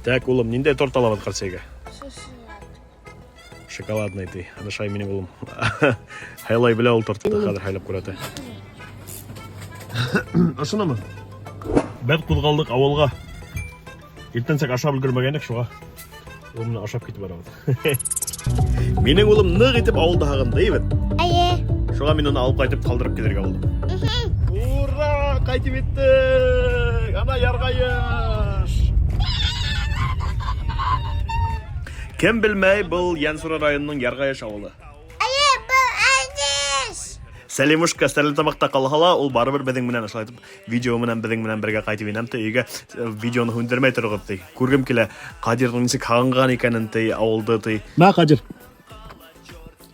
Так, улым, ниндәй торт алабыҙ ҡәрсәйгә? Шоколадный ти. Ана шай минең улым. Һайлай белә ул тортты, хәҙер һайлап күрһәтә. Ошономы? Беҙ ҡуҙғалдыҡ ауылға. Иртәнсәк ашап өлгөрмәгәйнек, шуға улым менән ашап китеп барабыҙ. Минең улым ныҡ итеп ауылды һағынды, бит. Әйе. Шуға мин уны алып ҡайтып ҡалдырып килергә булдым. Ура! Ҡайтып еттек! Ана Ярғайыш! Кем белмәй, был Янсура районының Ярғайыш ауылы. Әйе, был Әдис. Сәлимушка Стәрлетамаҡта ҡалһа ла, ул барыбер беҙҙең менән ошолай итеп видео менән беҙҙең менән бергә ҡайтып инәм ти, өйгә э, видеоны һүндермәй тороғоҙ ти. Күргем килә, Ҡадирҙың нисек һағынған икәнен ти, ауылды ти. Мә, Ҡадир.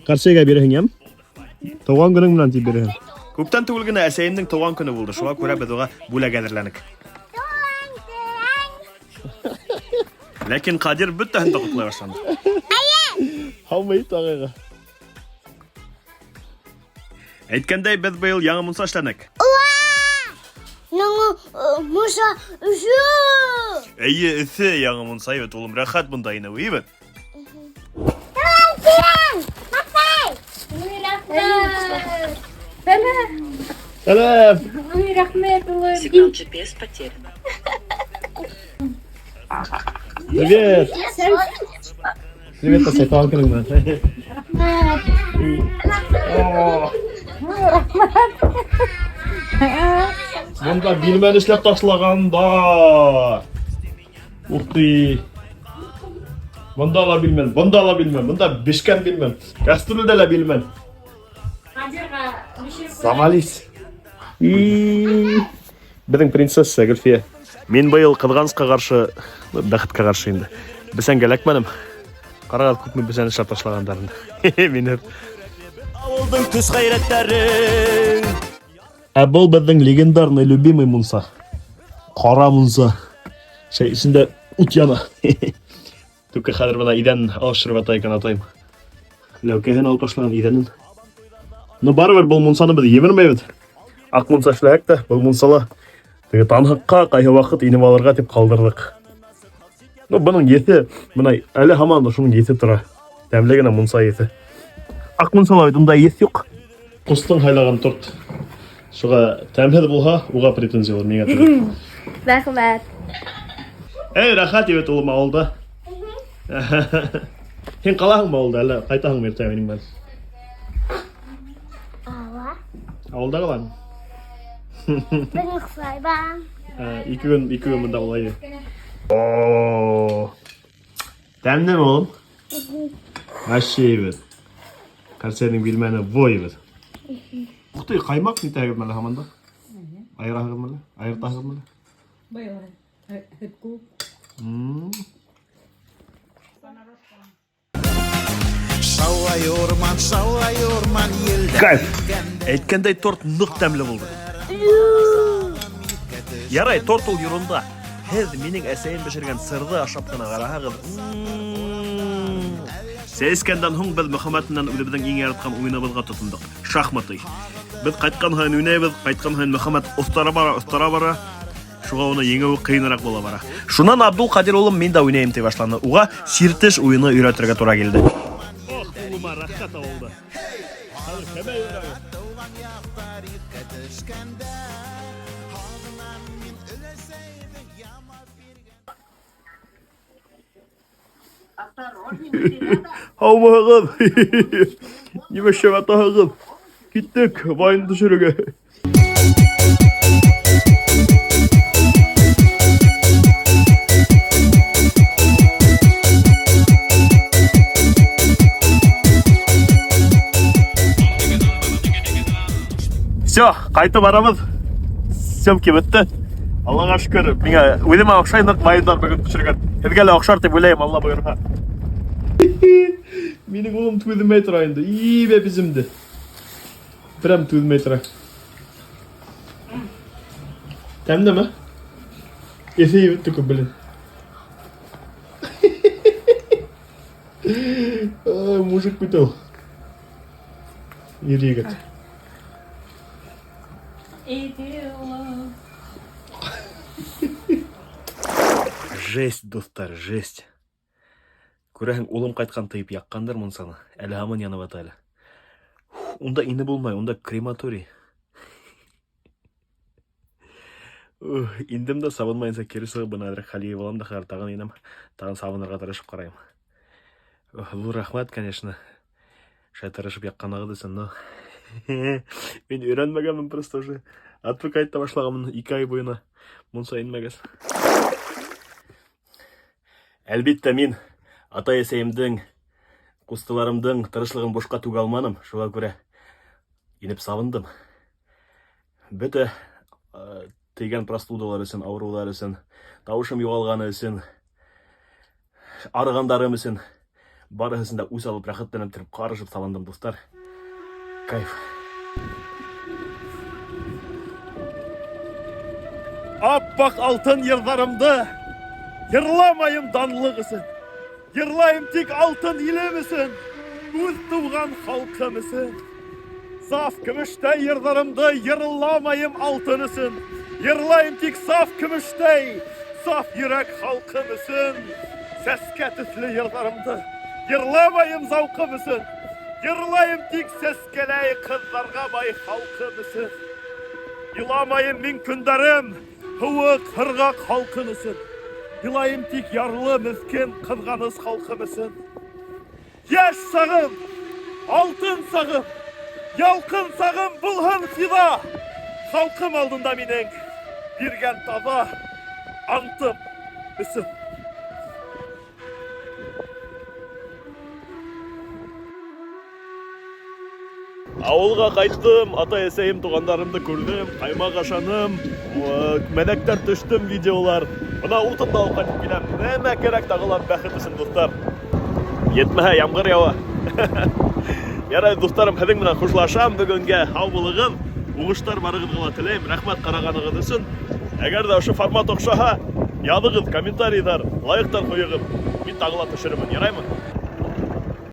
Ҡәрсәйгә бирәһең, йәм? Тыуған көнөң менән тип бирәһең. Күптән түгел генә әсәйемдең тыуған көнө булды, шуңа күрә беҙ уға бүләк әҙерләнек. Ләкин Ҡадир бөтәһен дә ҡотлай башланы. Һаумы ит ағайға. Әйткәндәй, беҙ быйыл яңы мунса эшләнек. Яңы мунса өҫө. Эйе, эҫе яңы мунса бит, улым, рәхәт бында инеүе, бит. Сәләм. Ой, рәхмәт, улым. Сигнал GPS потерян. Привет. Привет, әсәй, туған көнөң менән. Бында билмән эшләп ташлагандар. Ух ты. Бында ла билмән, бында ла билмән, бында бешкән билмән, кастрюльдә лә билмән. Завались. Беҙҙең принцесса Гөлфиә. Мин быйыл ҡыҙғанысҡа ҡаршы, бәхеткә ҡаршы инде. Бесәнгә эләкмәнем. Ҡарағыҙ, күпме бесән эшләп ташлағандарын. Мине. Ауылдың көс ғәйрәттәре. Ә был беҙҙең легендарный любимый мунса. Ҡара мунса. Шәй эсендә ут яна. Түке хәҙер бына иҙән алыштырып ята икән атайым. Ләүкәһен алып ташлаған иҙәнен. Но барыбер был мунсаны беҙ емермәйбеҙ. Аҡ мунса эшләһәк тә, был мунсала теге танһыҡҡа ҡайһы ваҡыт инеп алырға тип ҡалдырҙыҡ. Ну, бының еҫе, бына әле һаман да шуның еҫе тора. Тәмле генә мунса еҫе. Аҡ мунсала бит ундай еҫ юҡ. Ҡустың һайлаған торт. Шуға тәмһеҙ булһа, уға претензиялар миңә түгел. Рәхмәт. Эй, рәхәт ебет улым ауылда. Һин ҡалаһыңмы ауылда, әллә ҡайтаһыңмы иртәгә минең менән? Ала. Ауылда ҡалам. Беҙ йоҡлайбыҙ. Ике көн, ике көн бында булайы. О! Тәмлеме улым? Вообще ебет. Ҡәрсәйҙең билмәне во ебет. Ух ты, ҡаймаҡ итәһегеҙме әле һаман да? Айыраһығыҙмы әле? Айыртаһығыҙмы әле? Быйыл һөт күп. Шаулай урман, шаулай урман, елдә Кайф. Әйткәндәй, торт ныҡ тәмле булды. Ярай, торт ул ерунда. Һеҙ минең әсәйем бешергән сырҙы ашап ҡына ҡараһағыҙ. Сәй эскәндән һуң беҙ Мөхәммәт менән үҙебеҙҙең иң яратҡан уйыныбыҙға тотондоҡ. Шахматы. Беҙ ҡайтҡан һайын уйнайбыҙ, ҡайтҡан һайын Мөхәммәт оҫтара бара, оҫтара бара. Шуға уны еңеүе ҡыйыныраҡ була бара. Шунан Абдул Ҡадир улым мин дә уйнайым ти башланы. Уға сиртеш уйыны өйрәтергә тура килде. Ох, улыма рәхәт ауылда. Хәҙер кәмә йөрәбеҙ. Туган як тарихка төшкәндә Һагынам мин өләсәйнең ямап биргән Һаумыһығыҙ? Нимә эшләп ятаһығыҙ? Киттек вайн төшөрөргә. Все, ҡайтып барабыҙ. Съемки бөттө. Аллаға шөкөр, миңә үҙемә оҡшай ныҡ вайндар бөгөн төшөргән. Һеҙгә лә оҡшар тип уйлайым, Алла бойорһа. Минең улым түҙмәй тора инде. Ибә биземде. Прям түҙмәй тора. Тәмлеме? Эҫе ебетте күп, блин. Ай, мужик бит ул. Ир егет. Жесть, дуҫтар, жесть. Күрәһең, улым ҡайтҡан тиеп яҡҡандыр мунсаны. Әле һаман янып ята әле. Унда инеп булмай, унда крематорий. Индем дә сабынмайынса кире сығып, бына әҙерәк хәл йыйып алам да хәҙер тағын инәм, тағын сабынырға тырышып ҡарайым. Ҙур рәхмәт, конечно. Шулай тырышып яҡҡанығыҙ өсөн, но мин өйрәнмәгәнмен просто уже. Отвыкать итә башлағанмын 2 ай буйына мунса инмәгәс. Әлбиттә, мин атай-әсәйемдең, ҡустыларымдың тырышлығын бушҡа түгә алманым. Шуға күрә инеп сабындым. Бөтә тейгән простудалар өсөн, ауырыуҙар өсөн, тауышым юғалғаны өсөн, арығандарым өсөн барыһы өсөн дә үс алып, рәхәтләнеп торып, ҡарышып сабындым, дуҫтар. Кайф. Аппаҡ алтын йырҙарымды йырламайым данлыҡ өсөн. Йырлайым тик алтын илем өсөн, үҙ тыуған халҡым өсөн. Саф көмөштәй йырҙарымды йырламайым алтын өсөн. Йырлайым тик саф көмөштәй, саф йөрәк халҡым өсөн. Сәскә төҫлө йырҙарымды йырламайым зауҡым өсөн. Йырлайым тик сәскәләй ҡыҙҙарға бай халҡым өсөн. Иламайым мин көндәрем һыуыҡ, һырғаҡ һалҡын өсөн. Илайым тик ярлы, меҫкен, ҡыҙғаныс халҡым өсөн. Йәш сағым, алтын сағым, ялҡын сағым булһын фиҙа. Халҡым алдында минең биргән таҙа антым өсөн. Ауылға ҡайттым, атай-әсәйем, туғандарымды күрҙем, ҡаймаҡ ашаным, мәҙәктәр төштөм видеолар. Бына утын да алып ҡайтып киләм. Нәмә кәрәк тағы ла бәхет өсөн, дуҫтар. Етмәһә, ямғыр яуа. Ярай, дуҫтарым, һеҙҙең менән хушлашам бөгөнгә. Һау булығыҙ. Уңыштар барығыҙға ла теләйем. Рәхмәт ҡарағанығыҙ өсөн. Әгәр ҙә ошо формат оҡшаһа, яҙығыҙ комментарийҙар, лайктар ҡуйығыҙ. Мин тағы ла төшөрөрмөн, яраймы?